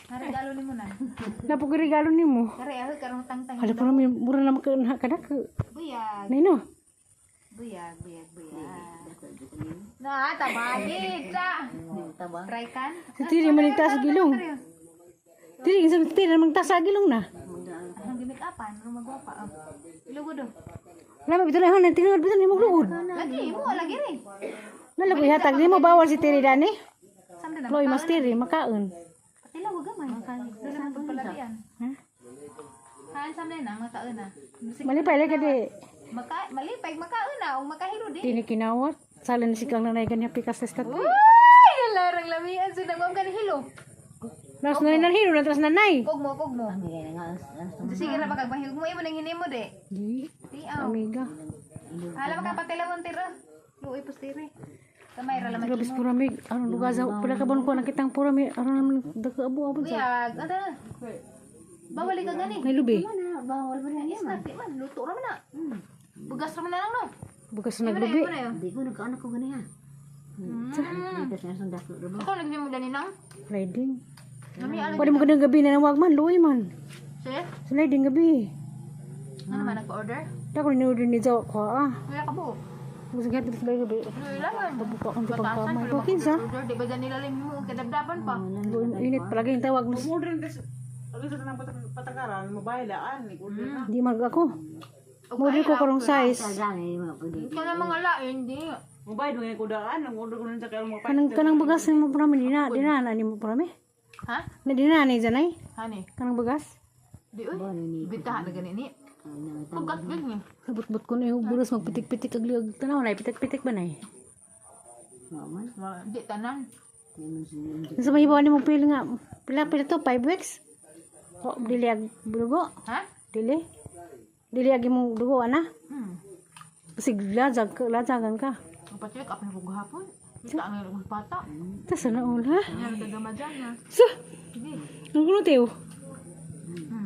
Naregalo nimo na. Napog regalo nimo. Kare ahoy karong tangtang. Hala pura mi mura na maka na kadako. Buyag. Nino. Buyag, buyag, buyag. Na, tabagit sa. Try kan? Sa tiri man sa gilong. Tiri sa tiri man sa gilong na. Ang gimik apan, rumagwapa. Oh. Ilugod oh. Lama bitaw na hanan tinuod bitaw nimo lugod. Lagi mo, lagi rin. Nalago ihatag nimo bawal si tiri dani. Samda na. Ploy mas tiri makaon. Patila wag gamay. Doon naman pagpalabian. Ha? Haan samda na makaon na. Malipay lagi di. Maka malipay makaon na ug makahilo di. Tini kinawat. Sala ni sikang nanay ganya pikas sa Uy, larang lamian sa nagwam ka ni hilo. Nas nanay nan hilo na tas nanay. Kog mo, kog mo. Sige ra ba kag mahilog mo imo nang hinimo de. Di. Tiaw. Amiga. Hala maka patila mo tira. Luoy pustire. Kamay ra laman Grabe sa pura mig. Aron lugar sa pula ka bon ko nakitang pura mi aron naman dako abo abo sa. Buyag, ata. Bawal ka gani. May lubi. Bawal ba na Is na di man luto ra man na. Bugas ra man na lang no. Bukas na naglubi. Ano yun? Di ko nagkaanak ko gani ha. Dito sa sunda ko ro. Ako nagbi mo dani nang. Sliding. Nami alam. Pwede mo ganang gabi na nawag man, luoy man. Sige. Sliding gabi. Ano man nagpa-order? Dako ni order ni Jaw ko ah. Kuya ka po. Gusto ka sa gabi. Luoy lang. Buka akong Batasan, pagkamay. pero Bukin sa. order di ba dyan nila mo kadabdaban pa. Luoy init palagi yung tawag mas. Order na sa tanang patakaran, mabaylaan, order na. Di mag ako. Order ko karong size. Dami mo pwede. Ikaw na mga lain di. Mabayad mo ngayon kudaan, ang order ko nun sa kaya mo Kanang kanang bagas ni mo prami di na di na ni mo prami. Ha? Na di na ni janay. Hani? Kanang bagas. Di uy. Bintahan na gani ni. Bugas gud ni. Sabot-bot ko na yung buros magpitik-pitik ag liog. Tanaw na pitik-pitik ba nay? Di tanan. Sa mahibaw ni mo pila nga pila pila to 5 weeks. O dili ag dugo. Ha? Dili. Dili ag imong dugo ana. Sig lazag ka lazagan ka. Ang pa-check up na ko gahapon. Kita ang ilang bata. Tas na ul ha. Yan kagama dyan na. Sa. Sige. Ang kuno tiyo.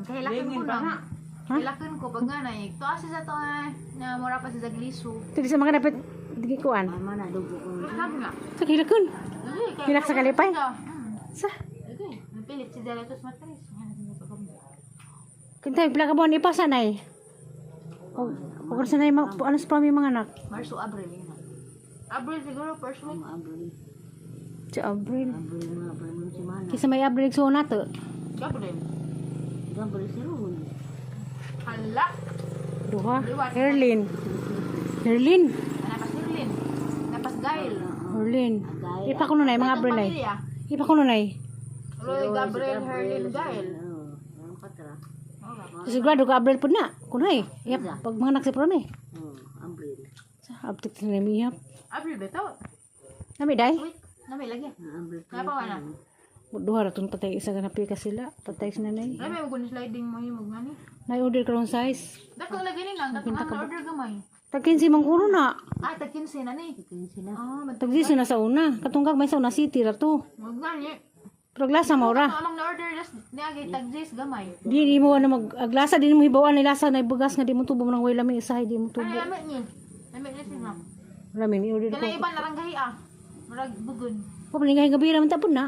Kahilakan ko na. Kahilakan ko pag nga na tuwa siya sa to ah, na mura pa siya sa gliso. Dili sa mga dapat digi kuan. Mama na dugo ko. Sabi nga. Sa hilakon. Sige, kaya- Hilak sa kalipay? Hmm. Sa. Sige, napilit si Delatos Matris. Yan, nagpagam. Kintay pila ka buwan ipasa nay. O o sa nay ano sa pami mga anak? Marso, Abril. Yun na. Abril siguro, first week. Abril. Sa Abril. Abril mga Abril mo si mana. Kisa may Abril so nato. Gabriel. Gabriel si Ron. Hala! Duha. Herlin. Herlin. Napas Herlin. Napas Gail. Herlin. Ipa ko nay mga Abril nay. Pamilya. Ipa ko nay. Roy, Gabriel, Herlin, Gail. Oo. Ang patra. Sigurado ka Abril pud na. Kunay. Yap, pag mga anak si Prome. Oo, Abril. Sa abtik na miyap. Abril ba ito? Nami day. Wait, nami lagi. Abril. Napa na? Duha ra tong patay isa ka napika sila. Patay sa nanay. Nami mo kuno sliding mo yung magani. Nay order karon size. Dakong lagi ni lang, dakong ang order gamay. Tag 15 man kuno na. Ah, tag 15 na ni. Sila. Ah, Tag 10 na sa una. Katungkag may sa una city ra to. magani. Pero glasa mo ra. Ang amang na-order just niagi tag 10 gamay. Di mo ano mag aglasa di mo hibawan ni lasa na bugas nga di mo tubo nang way lami isahay di mo Ano tubo. lami ni? Lami ni siya. Lami ni order ko. Kana iba naranggahi ah. Murag bugon. Ko palingahi gabi ra man tapon na.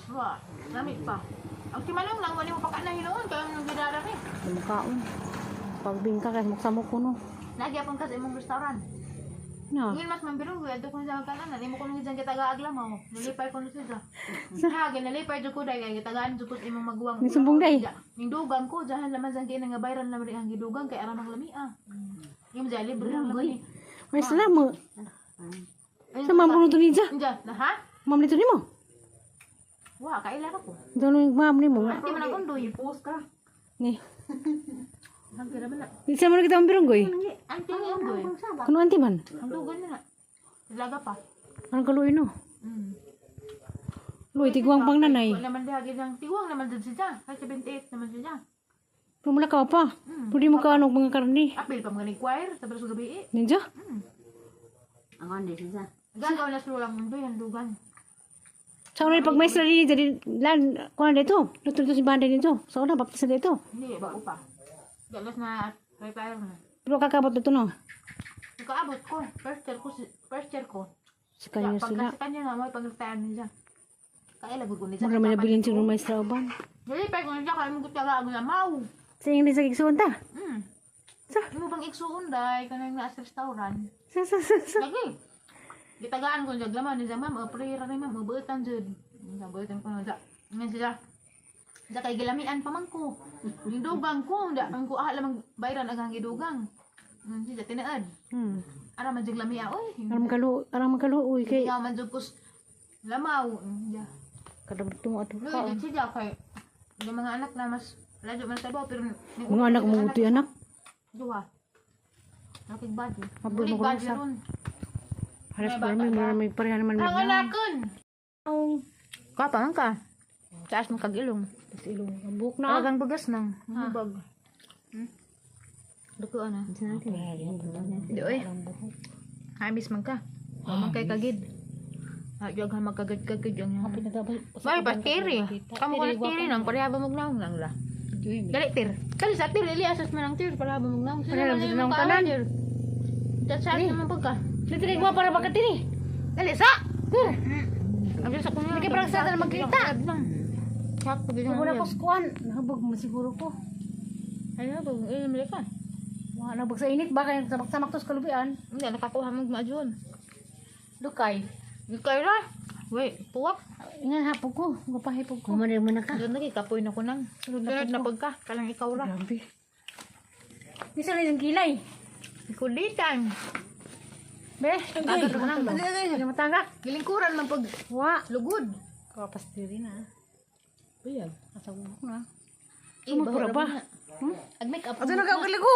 Wa, lami pa. Ang timanong lang wala mo pa kana hinuon kay ang gidara ni. Mukhaon. Pagbingka kay muksamo ko no. Lagi apon ka sa imong restaurant. Na. Ngin mas mambirong ko adto ko sa kanan, nimo ko nang gitaga agla mo. Nalipay ko siya. Ha, ginalipay jud ko dai kay gitagaan jud ko sa imong maguwang. Ning sumbong day. Ning dugang ko jahan laman sa kina nga bayran laman ang gidugang kay aram ang lami ah. Yung dyan, libre lang laman eh. May salamat. Ayun, Sa ma'am kuno to niya. Diyan, na ha? Ma'am nito nimo. Wa, kaila ra ko. Doon yung ma'am nimo nga. Hindi man ang undoy. Post ka. Ni. Hanggang naman na. Di sa man kita ang bironggoy. Anti ni undoy. Kuno anti man. Ang dugan na na. Laga pa. Anong kaluoy no? Luoy tiguang pang nanay. Wala naman diha gid ang tiwang naman dyan siya. Kay 78 naman siya. Pero mula ka pa. Pwede mo ka ano mga karni. Apil pa mga ni-choir sa balas gabi eh. Ninja? Ang ande siya. Gagaw na sila lang undoy ang dugan. Sa una pag maestra din jadi lan kuan dito. Luto dito si banda dito. Sa una baptista dito. Hindi, bago pa. Galas na retire na. Pero kakabot dito no. Nakaabot ko. First year ko. First year ko. Sa kanya Pag sila. sa kanya na, may pag-retire niya. Kaya lagod ko ni siya. Mura may nabilin siguro maestra uban. Nalipay ko niya kay mo gitagaan lamaw. Sa iyong sa igsuon ta. Sa Imo bang igsuon day kanang naa sa restaurant. Sa sa sa. Sa. Lagi. Gitagaan ko niya laman niya ma'am, prayer ni ma'am, mabutan jud. Mabutan ko na. Nga sila. Da kay gilamian pa man ko. Gidugang ko, da ang ko ah lamang bayran ang gidugang. Sila tinaad. Ara man jud lamia oy. Aram magkalu uy kay Ikaw man jud kus lamaw. Ja. kadabot mo ato Luoy ka. jud sila kay yung mga anak na mas ladyo man sabaw pero Mga anak mo utoy anak. Duha. Nakig body. Mabul mo Mulig body sa. ron. Haras pa may marami pareha naman Ang may. anakon. Ka pa man ka. Taas mo kag ilong. Tas ilong ang buhok na. Agang bagas nang. Bag. Duko ana. Di oy. Hamis man ka. Wa man kay kagid. Ah, jog ha magkagid-kagid ang May pa tiri. Kamo ko na tiri nang pareha ba magnaong lang la. Dali tir. Dali sa tir ili asas man ang tir para ba magnaong. Sila Pareha man ba yung ng kanan. kanan? Tir. Sa naman pagka. Dito kay guwa para bakatiri. Dali sa. Tir. Ang sa kunya. Hindi parang sa tanan magkita. Sak pag yun. Wala ko skuan. Nahabog mo siguro ko. Ay, habog. Eh, mali ka. Wala nabog sa init ba kay samak-samak tos kalubian. Hindi, nakakuha mo maadyon. Lukay. Lukay ra. Wait, puwak. Ingan hapog ko. Gapahipog ko. Kumarir mo na ka. Doon lagi, kapoy na ko nang. Sunod na pagka. Kalang ikaw ra. Grabe. Bisa na yung kilay. Kulitan. Be, Agad ko nang. Hindi matangga. Gilingkuran man pag Wa. lugod. Kapas diri na. Uyag. Asa buhok na. Eh, Sumot pura ba? Ag make up. Ato na ka ligo.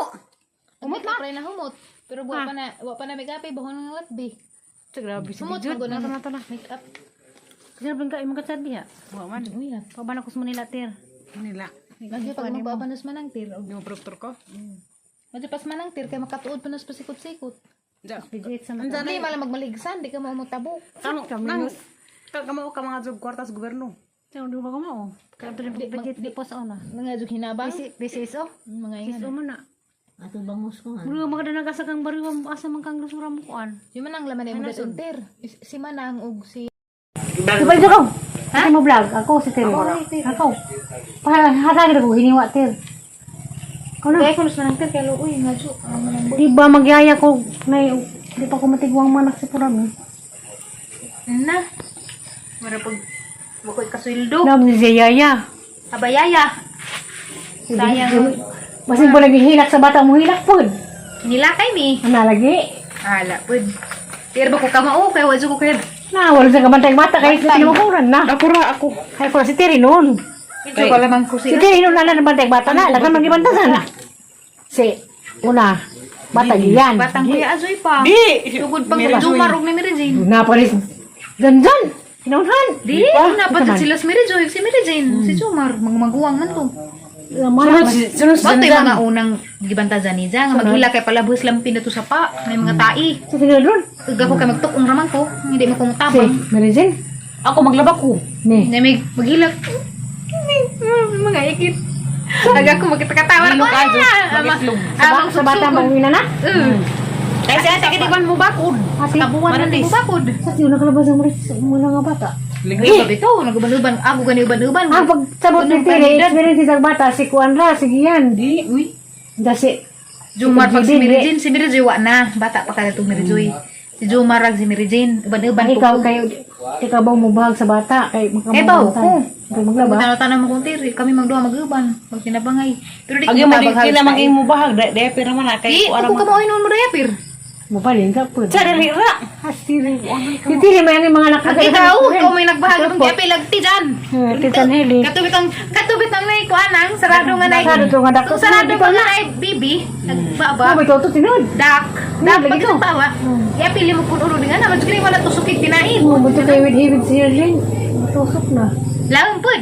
Humot na. Pray na humot. Pero wa pa na make up eh, bahon ng latbi. Sa grabe sa Sumot bijud. man gud Nato na to na. Make up. Kasi nabang ka imong katsad diha. Wa man. Uyag. Paban ako sa Manila ter. Nila. Nagyo pag magbabanos man ang tir. Di mo proktor ko. Madyo pas man ang tir kay makatuod pa nas pasikot-sikot. Ja. Bijud sa Ansa Hindi man lang magmaligsan, di ka maumotabok. Kamo nang kamo ka mga job kwarta sa gobyerno. Sa ulo ba ko mo? Kaya to rin budget di po sa una. Mga jud hinabang. BCSO. Mga ingan. BCSO man na. Ato bangos ko nga. Bro, maganda ka sa kang bariw asa man kang lusura mo kuan. Si Manang laman ay mo tir. Si Manang ug si Ibalik ko. Ha? Mo vlog. Ako si Terry. Ako. Pa hatag ko hiniwa Ter. Ako na. Kaya kunos manang tir kay luoy nga ju. Ang manang Di ba magyaya ko na di pa ko matigwang manak si Purami. Na. Mara pag wakoy kasweldo. Nam ni siya yaya. Abayaya. Sayang. Basig mo lagi hilak sa bata mo hilak pod. Nilakay mi. Ana lagi. Ala pud. Tir ba ko kamao kay wa ko kay. Na wala sa kabantay bata kay tinukuran na. Ako ra ako. Kay ko si Terry noon. Medyo wala man ko Si siya. Terry noon ana bantay bata na. Lagan magibanta sana. Si una bata giyan. Batang kuya azoy pa. Di. Tugod pag jumarog ni Mary Jane. Na paris. Dandan. Hinunhan. Di, una pa jud sila si Mary Joy, si Mary Jane, si Jumar, mga maguwang man to. Laman. Sunod Bato yung mga unang gibanta dyan niya, nga maghila kay palabos lang pinato sa pa, may mga tai. Sa tinudron. Uga ko kay magtukong raman ko, hindi mo kong Si tabang. Mary Jane. Ako maglaba ko. Ni. Na may maghilak. Mga ikit. Aga ko magkita-katawa ko. Ah, Sa, sa bata mauwi na na. Kay sa ate kitigwan mo bakod. Ate. Kabuwan na mo bakod. Sa tiyo nakalabas ang maris muna nga bata. Ay, gabi to, naguban-uban. Ako gani uban-uban. Ang pagsabot ni Terry, experience sa bata, si Kuan ra, sige yan. Di. Uy. Da si Jumar pag si Di, Mary di. Jane, si Mary Joy wa na. Bata pa kada itong Mary Joy. Si Jumar ag si Mary Jane, uban-uban ko. Ikaw kayo ikaw ba mubahag sa bata kay Eh, baw ko. Kay maglaba. Tanaw-tanaw mo kong tiri, kami magduha mag-uban, magtinabangay. Pero di ko Agi mo di matabang halos kila tayo. mang imo bahag dai dai pira man na Di, kay kuara ako ka mo noon mo dayapir. Mubalin ka po. Sa dali ra. Hasiri. Si Terry may ang mga anak. Ang ikaw, ikaw may nagbahag itong kaya lagti dyan. Titan Heli. Katubit ang nay kuan ang sarado nga nay. Sarado to nga dako. Kung sarado pa nga ay bibi, nagbaba. Ano ba ito tinod? Dak, dak lagi pag to. tawa. Kaya pili mo kun ulo nga na, madugay wala tusukit tinain. Oh, buto kay with hibid si Erlin. Matusok na. Lang pud.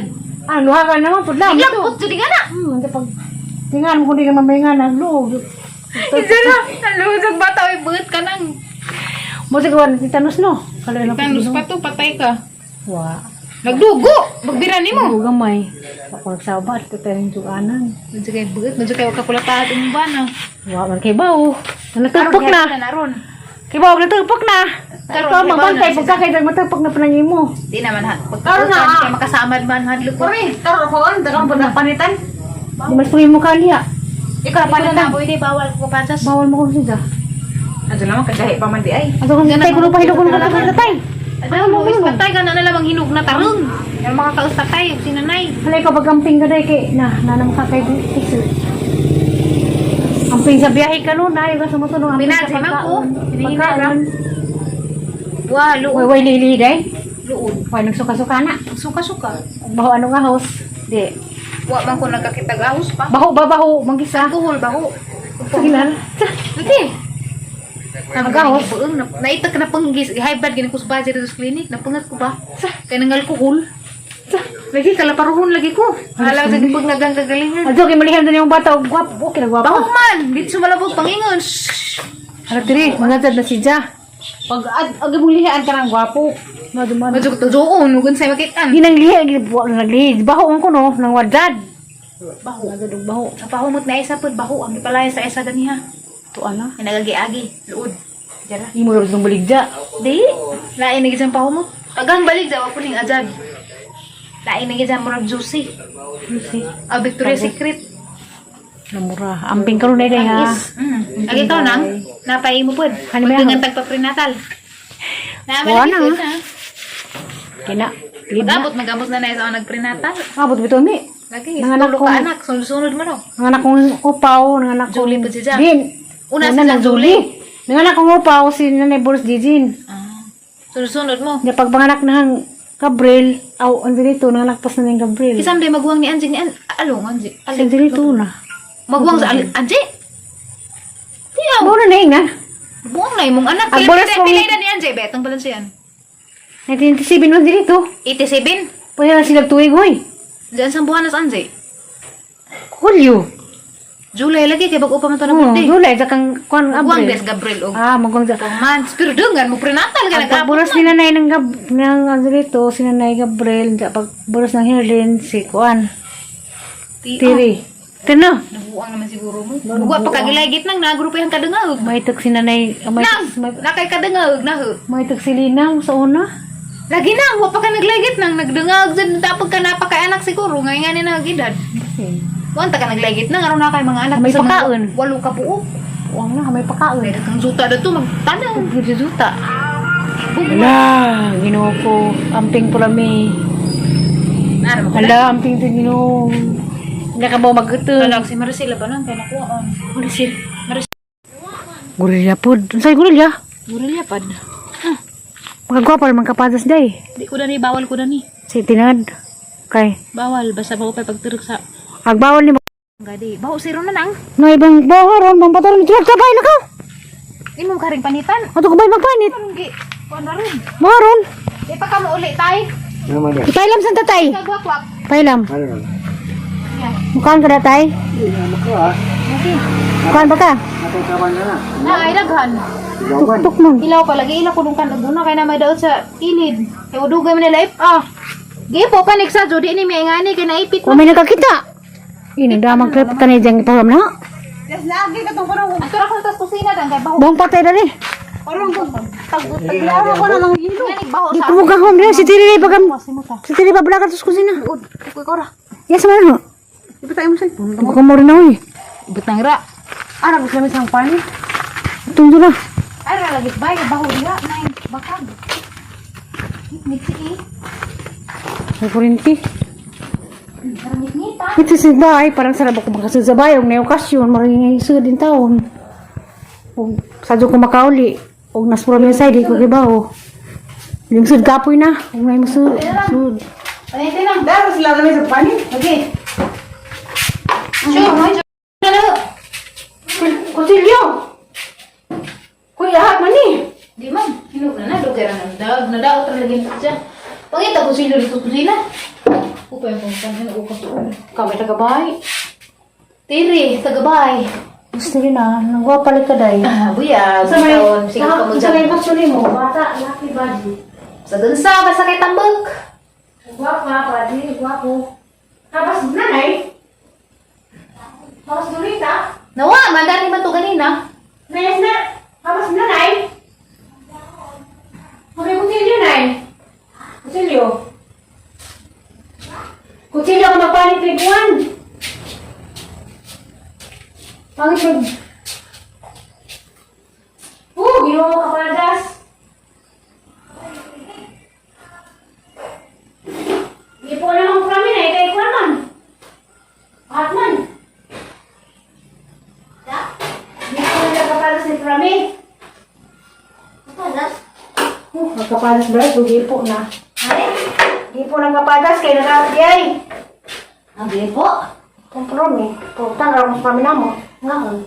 Ah, luha ka naman pud lang. Lang pud jud nga na. Hindi pag tingan mo kung di ka mamahinga nagluog. Isa na, nalusog bata oy buot ka nang. Mo siguro tetanus no. Kalo na Tetanus pa to, patay ka. Wa. Nagdugo, magbira nimo. Mo gamay. Ako nagsabat ko tayong juganan. Medyo kay buot, medyo kay kakulatahat imong bana. Wa man kay bawo. Natupok na. Naron. Kay bawo natupok na. Ikaw magbantay pagka kay matapag na panangin mo. Di naman ha. Karon na, Pagka ah. kay makasamad man hadlok ko. Kore, taro ko on, dagang pa panitan. Di mas pangin mo kaliya. Ikaw Ikaw na panitan. pwede bawal ko pansas. Bawal mo kung siya. Adto naman kagahi pa man di ay. Ato kung tay kuno pahilo kuno ka tatay. Ano mo is patay ka na na lamang hinog na tarong. Yan makakaus tatay ug sinanay. Halay ka pagamping ka day kay na na naman ka kay tisu. Amping sa biyahe ka nun, ay ka sumusunod amping sa Binasi man ko. pagkaon. Pagkaon. Wa Way luod way lili day. luod. Way nagsuka-suka na. Suka-suka. Baho ano nga house? Di. Wa man ko nagkakitag ahos pa. Baho ba baho manggisa. Alkohol baho. Sige lang. Lagi. Nagahos. Naitak na panggis. High blood gini ko sa budget sa clinic. Napangat ko ba? Kay nang alkohol. Lagi kalaparuhon lagi ko. Alam sa pag nagang kagalingan. Adto kay malihan din yung bata og gwapo, okay na gwapo. Baho man, dito sumalabog pangingon. Shhh. Hala diri, mga dad na si Ja. Pag ad ag imong lihaan ka ng gwapo. Maduman. Medyo tujoon, ug unsay makitaan. Ginang liha, ginabuwa na naglihi. Baho ang kuno, nang wadad. Baho. Nagadog baho. Sa pahumot na isa pud baho ang gipalaya sa isa ganiha. Tuan na. Ay nagagi-agi, luod. Jara. Imo ra itong baligja. Di, lain na gid pahumot. Tagang balik daw ako ning ajad. Lain na gid murag juicy. Ah, Victoria's Secret. Namura. Amping karon na ha. Is. Agi ka nang napay mo pud. Ano ba yan? Pagdangan tagpa-prenatal. Wala Naman na, na. Kina. Pilid na. Magabot, magabot na na sa ako nagprenatal. Abot bitaw ni. Lagi, Nanganak tulo ko. ka anak, sunod-sunod mo no. Nanganak kong upaw, nanganak kong... Julie po si Ja. Din. Una Una si nang Julie. Nanganak kong upaw si Nanay Boris Dijin. Ah. Sunod-sunod mo. Niya pagpanganak na hang Gabriel, aw, Angelito, nanganak pas na ng Gabriel. Isang day maguwang ni Angie ni An along Angie. Si Angelito na. Maguwang sa Angie. Tiyaw. Mo na na nga. Buong na imong anak. Ang Pila bolas pila kong- pila na ni Angie betong balanse yan. 1997 man Angelito. 87. Pwede na sila tuwig, hoy. Diyan sa buwan na sa Angie. Hulyo. July lagi kay bag-o pa man to na Oh, birthday. July, sa kang kuan Maguwang Abril. des Gabriel og Ah, maguwang sa... months. Pero dungan mo prenatal ka Ang nagkapot pagbulos ni nanay ng, Gab, ng Angelito, si Nanay Gabriel, sa pagbulos ng Herlin, si Kuan, Tiri. Tino, Nabuang naman siguro mo. Wa pa kagilay nang nagrupo yang kadungag. may tag si Nanay, may Nang, tag, may, nakay kadungag na ho. may tag si Linang sa una. Lagi nang, wa pa ka naglaygit nang nagdungag dyan tapos ka napakaanak siguro ngay nga ni nagidad. Wa ta ka naglaygit nang aron na kay mga anak May sa mga pakaon. walo ka buok. Huwag na, may pakaon. Kay kang zuta dato magtanang. Nagjujuta. Ala, ginoo ko. Amping pula mi. Nara mo. Ala, amping to ginoo. Hindi ka ba mag-utol? Talag si Maricela ba nang kay nakuhaan. Ano siya? Gorilla pod. Unsay gorilla? Gorilla pad. Magagwapa naman kapadas day. Di ko dani bawal ko dani. Si tinad. Okay. Bawal basta bawo kay pagturok sa Agbawal ni mo. gadi. Bawo siro na nang. No ibang bohoron bang pataron tulog sa bay nakaw. Imong karing panitan. Ato ko bay magpanit. Anong gi kuan na ron. Moron. Di pa ka mo uli tay. Ipailam sa tatay. Kagwakwak. Pailam. Mukaan ka na tay? Mukaan ba ka? Na ay daghan. Tuktok man. Ilaw pa lagi ilaw kulong kan una kay na may daot sa kilid. Kay udugay man nila ah. Gipo panik sa judi ni may ngani kay naipit. Kung may nakakita. Ini damang klip kanay diyang ipaham na. Yes, lagi katong parang Ato ra ko tas kusina dan kay baho. Buong patay dali. parang taglaro ko na ng hilo. Ngani baho Di sa. ko mugahom dali si Tiri pagam. Si Tiri pablakan sa kusina. Uy ko ra. Yes man ho. Ipatay mo cellphone. Ko mo rin na oy. Butang ra. Ara gusto namin sang pani. Tungdo na. Ay ra lagi bay baho diha nay bakag. Niksi May kurinti. Ngita. Ito sa bahay, parang sarap ako makasud sa bahay. Og na okasyon, maraming nga din taon. Og sadyo ko makauli. Og nas probinsya, di ko kibaw. Lungsod kapoy na. Og na sud. Sud. Ay tinang. Daro sila na may sa panit. Okay. Sure, na. Konsilyo! Kuya, mani! Di man, hinog na na, dugay ra nang dag, nadaot ra lagi na siya. Pangita ko silo dito kusina. Upay mo kan ano ko tuon. Kami taga-bahay. Tiri, tagabay. Gusto rin ah, nagwapalit ka day. Ah, buya, taon, sige ka mo Sa may dyan. pasyon mo, bata, laki body. Sa dunsa, basta kay tambok. Gwapa, body, gwapo. Tapos nanay? Tapos durita? Nawa, mandari man to ganina. Nayas na! Tapos nanay? Kutsilyo ka magpalit kay Juan. Pangit mag... Oh, ginoo ka padas. Hindi po na lang kami na, kay Juan man. At man. Hindi po na kapalas ni Prami. Kapadas? Oh, nagkapalas ba? Hindi po na. Ay? Hindi po nagkapalas kay nakakiyay. Ang po. Kung Prami, putan ra mo Prami na mo. Nga. oh.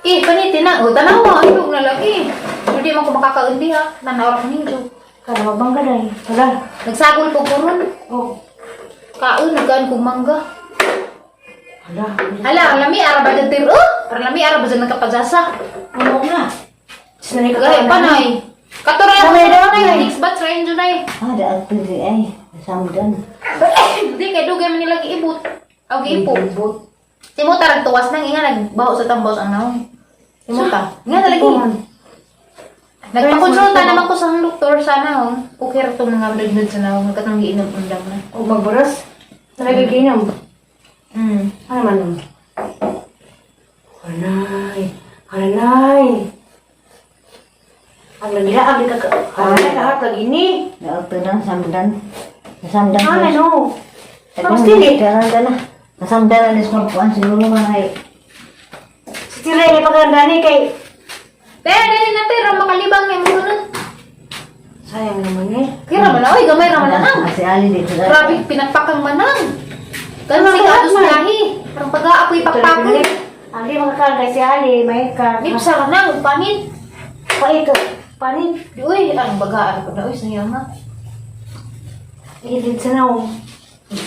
Eh, paniti na. O, tanawa. Ayog na lagi. Hindi man ko makakaundi ha. Tanaw ra ko ninyo. Kada mabangga dahil. Wala. Nagsagol ko kuron. Oh, Kaon, nagkaan kong mangga. hala. Hala, ang lami, ara ba dyan tiro? Oh, Para lami, ara ba dyan nagkapajasa? Ano na? Sinanay ka Gaya pa, nay. Katura lang Kamay ko daw, sa nay. next batch, ra yun nay. Ah, daag pwede ay. Samdan. Hindi, kay dugay man nila giibot. Aw, giipo. Si Muta, nagtuwas nang inga, nagbaho sa tambaw ang naong. Si Muta. Nga na lagi. Nagpakonsulta naman ko sa doktor sana, oh. Okay ra itong mga nudnud sa naong. Katong giinom undang na. O magbaras. Nalagiginam. Ano man nun? Hanay. Hanay. Ang lagila, ang lagila. Hanay, lahat lagi ni. Daag pwede ang samdan. Samdan. Hanay, no. Tapos dili. Daag na. Samdan na diskorpuan siguro man ay. Si Tira, yung paganda ni kay... Te, dali na te, ra makalibang na imong sunod. Sayang naman eh. Kira man oy, gamay ra man ang. Si Ali dito. Grabe, pinagpakang manang. Kasi Ano, ka dos man? lahi. Parang pag-aapoy pakpakoy. Ang di makakagay si Ali, may ka. Lipsa ka na, ug panit. Pait. Panit. Di uy, ang bagaan ko na uy, sayang nga. Ilid sa naong.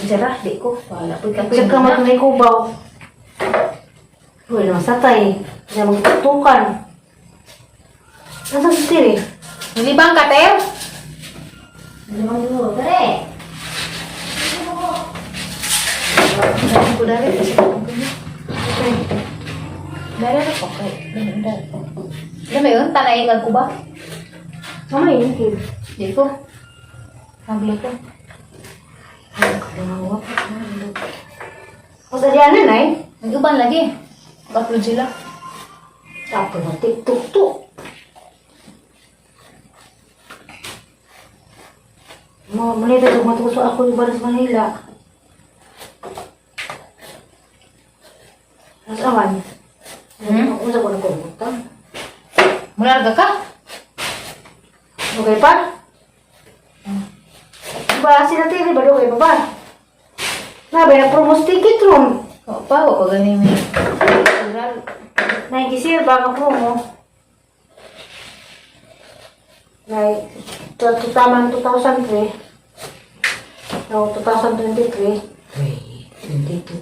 Jara, di ko. Wala po kapoy. Tsaka matunay kubaw. Uy, naman satay. Kaya magtutukan. Nasaan si Tiri? Nilibang ka, Ter? Limang duro, tere. Ko dari kasi ko Dari na ko kay. Dari. Alam mo yun, tanay ko ba? Mama, yun, Tiri. Di ko. Naglo ko. Ay, kalawa pa. O sa diyanan ay? Nag-uban lagi. Upload sila. Tapos na TikTok to. Mo, muli tayo matuso ako yung baras Manila. Mas awan. Hmm? Unsa ko na kumutang. Mularga ka? Okay pa? Ba, sila tiri ba okay pa ba? Na, ba yung promos ticket room? Oo pa, wako gani may. Naikisir ba ka promo? Nay, tutaman 2003. No, 2023. 22,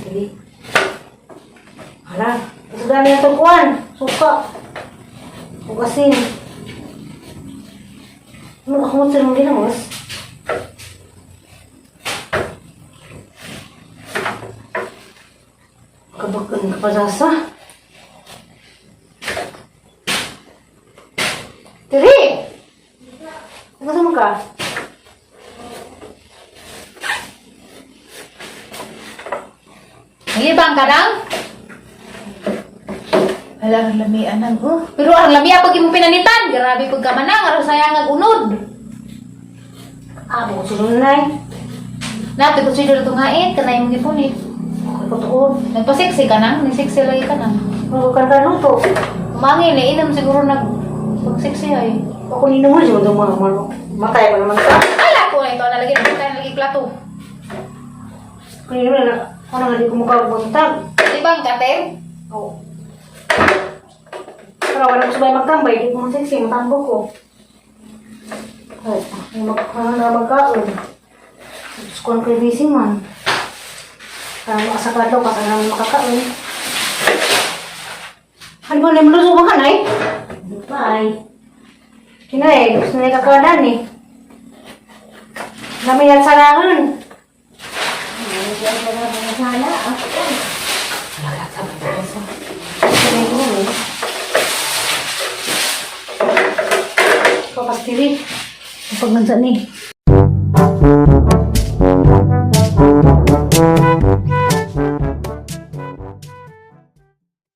23. Hala, ito dami na itong kuwan. Suka. Ugasin. Ano, ako mo silang ginamos? Kabagan kapasasa. Tiri! Ano ka? Nilibang ka lang? Hala, ang lami anang. Oh. Pero ang lami pag imong pinanitan. Grabe pag ka manang, aron sayang ang unod. Ah, bukod sulunay. Nato ko sila itong hait, kanay mong gipunit. Okay ko tuon. Nagpaseksi ka nang, niseksi lagi ka nang. Ano ka ka luto? Umangin, eh, inom siguro nag pagseksi ay. Ako nino mo, yung mga malo. Matay ko naman ka. Ala ko na ito, nalagyan ng tayo nalagay plato. Kung nino na, ako na hindi ko mukha buntag. Libang ka, te? Oo. Pero wala ko sabay magtambay, di ko magsiksi, matambo ko. Ay, may magkakaroon na magkaon. Tapos ko ang busy man. Para makasakado ka, sana makakaon. Ano ba, naman ba ka, nay? Bye. Kinay, gusto na ikakadan eh. Namin yan sarahan. Sana. Papastili. Ang paglansa ni.